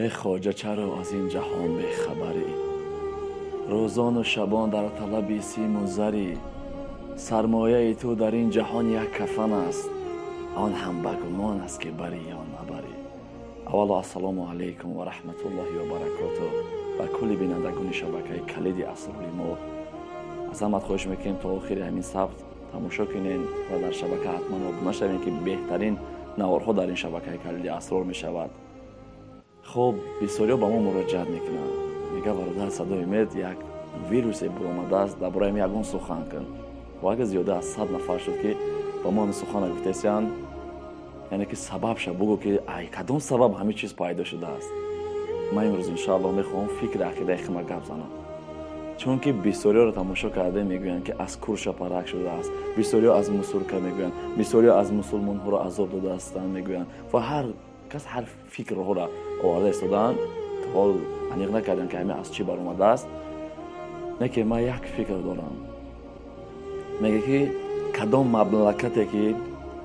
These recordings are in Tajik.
Эй хоҷа, чаро аз ин ҷаҳон бехабарӣ? Рӯзону шабон дар талаби симу зарӣ. Сармояи ту дар ин ҷаҳон як кафан аст, он ҳам ба гумон аст, ки барӣ ё набарӣ. Аввало, ассалому алайкум ва раҳматуллоҳи ва баракоту ба кулли бинандагони шабакаи «Калиди асрори» мо. Аз ҳамат хоҳиш мекунем, то охири ҳамин сабт тамошо кунем ва дар шабака ҳатман обуна шавем, ки беҳтарин наворҳо дар ин шабакаи «Калиди асрор» мешавад. Хуб, бисёриҳо ба мо муроҷиат мекунанд, мега: «Бародар Садои Умед, як вирусе буромадааст, дар бораи ягон сухан кун». Ва агар зиёда аз 100 нафар шуд, ки ба мо ҳамин сухана гуфтесиянд, яъне ки сабабша бугӯ, ки ай кадом сабаб ҳамин чиз пайдо шудааст. Ман имрӯз, иншоаллоҳ, мехоҳам фикри ақидаи худма гап занам, чунки бисёриҳоро тамошо карда, мегӯянд, ки аз куршапарак шудааст, бисёриҳо аз мусурка мегӯянд, бисёриҳо аз мусулмонҳоро азоб додаастанд мегӯянд ва ҳар кас ҳар фикрҳоро оварда истодаанд. То ҳол аниқ накардем, ки ҳамин аз чӣ баромадааст. Не ки ман як фикр дорам. Мега, ки кадом мамлакате, ки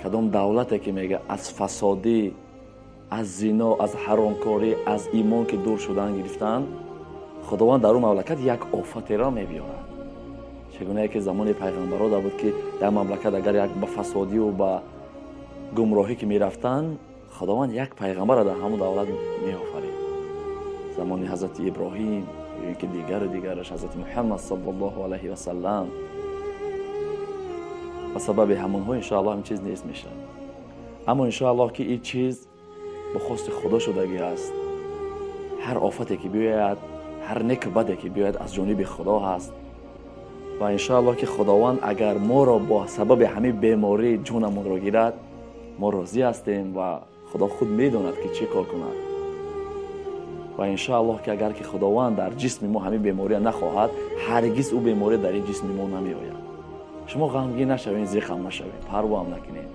кадом давлате, ки мега, аз фасодӣ, аз зино, аз ҳаромкорӣ, аз имон ки дур шудан гирифтанд, Худованд дар он мамлакат як офатеро мебиёрад. Чӣ гунае ки замони пайғамбаро да буд, ки як мамлакат агар як ба фасодию ба гумроҳӣ ки мерафтанд, Худованд як пайғамбарро дар ҳамон давлат меофарид. Замони ҳазрати Иброҳим ё ин ки дигару дигараш, ҳазрати Муҳаммад саллаллоҳу алайҳи васаллам, ба сабаби ҳамонҳо, иншоаллоҳ, ҳамин чиз нест мешавад. Аммо, иншоаллоҳ, ки ин чиз бо хости Худо шудагӣ аст. Ҳар офате ки биёяд, ҳар неку баде ки биёяд, аз ҷониби Худо ҳаст. Ва иншоаллоҳ, ки Худованд агар моро бо сабаби ҳамин беморӣ ҷонамонро гирад, мо розӣ ҳастем ва Худо худ медонад, ки чӣ кор кунад. Ва иншоаллоҳ, ки агар ки Худованд дар ҷисми мо ҳамин бемория нахоҳад, ҳаргиз ӯ беморӣ дар ин ҷисми мо намеояд. Шумо ғамгин нашавед, зиқам нашавед, парвоам накунед.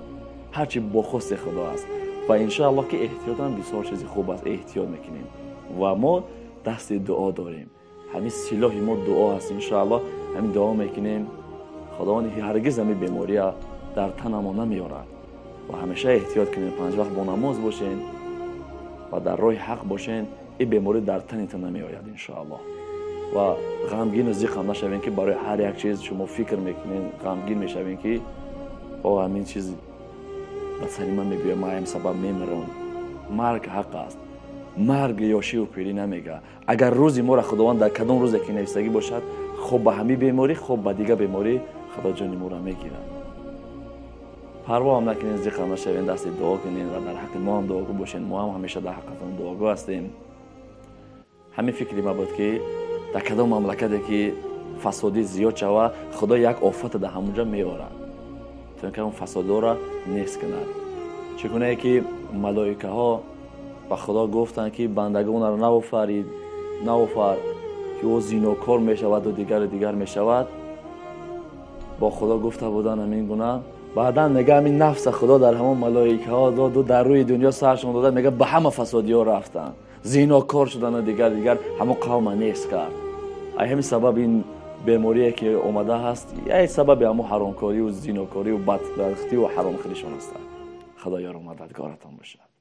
Ҳарчи бо хости Худо аст. Ва иншоаллоҳ, ки эҳтиётам бисёр чизи хуб аст, эҳтиёт мекунем ва мо дасти дуо дорем. Ҳамин силоҳи мо дуо аст. Иншоаллоҳ, ҳамин дуо мекунем, Худованд ҳаргиз ҳамин бемория дар танамо намеорад. Ва ҳамеша эҳтиёт кунем, панҷ вақт бо намоз бошен ва дар роҳи ҳақ бошен, ин беморӣ дар танитон намеояд, иншоаллоҳ. Ва ғамгину зиқам нашавем, ки барои ҳар як чиз шумо фикр мекунед, ғамгин мешавем, ки о, ҳамин чиз ба сари ман мебиёяд, ман ҳамин сабаб мемирам. Марг ҳақ аст. Марг ёшиву пирӣ намега. Агар рӯзи моро Худованд дар кадом рӯзе ки нависагӣ бошад, хоб ба ҳамин беморӣ, хоб ба дигар беморӣ, Худо ҷони моро мегирад. Парвоам накунед, зиқам нашавем, дасти дуо кунед ва дар ҳаққи мо ҳам дуогӯ бошед. Мо ҳам ҳамеша дар ҳаққатон дуогӯ ҳастем. Ҳамин фикри ма буд, ки дар кадом мамлакате ки фасодӣ зиёд шава, Худо як офата дар ҳамонҷа меорад, то ин ки он фасодҳоро нест кунад. Чӣ гунае ки малоикаҳо ба Худо гуфтанд, ки бандагонро наофарид, наофар, ки ӯ зинокор мешаваду дигару дигар мешавад, бо Худо гуфта буданд ҳамин гуна. Баъдан мега, ҳамин нафса Худо дар ҳамон малоикаҳо доду, дар рӯи дунё саршон дода, мега, ба ҳама фасодиҳо рафтанд, зинокор шудану дигар дигар, ҳамон қавма нест кард. Ай ҳамин сабаб ин беморие ки омада ҳаст, яй сабаби ҳамон ҳаромкорию зинокорию бадбахтию ҳаромхӯришон аст. Худо ёру мададгоратон бошад.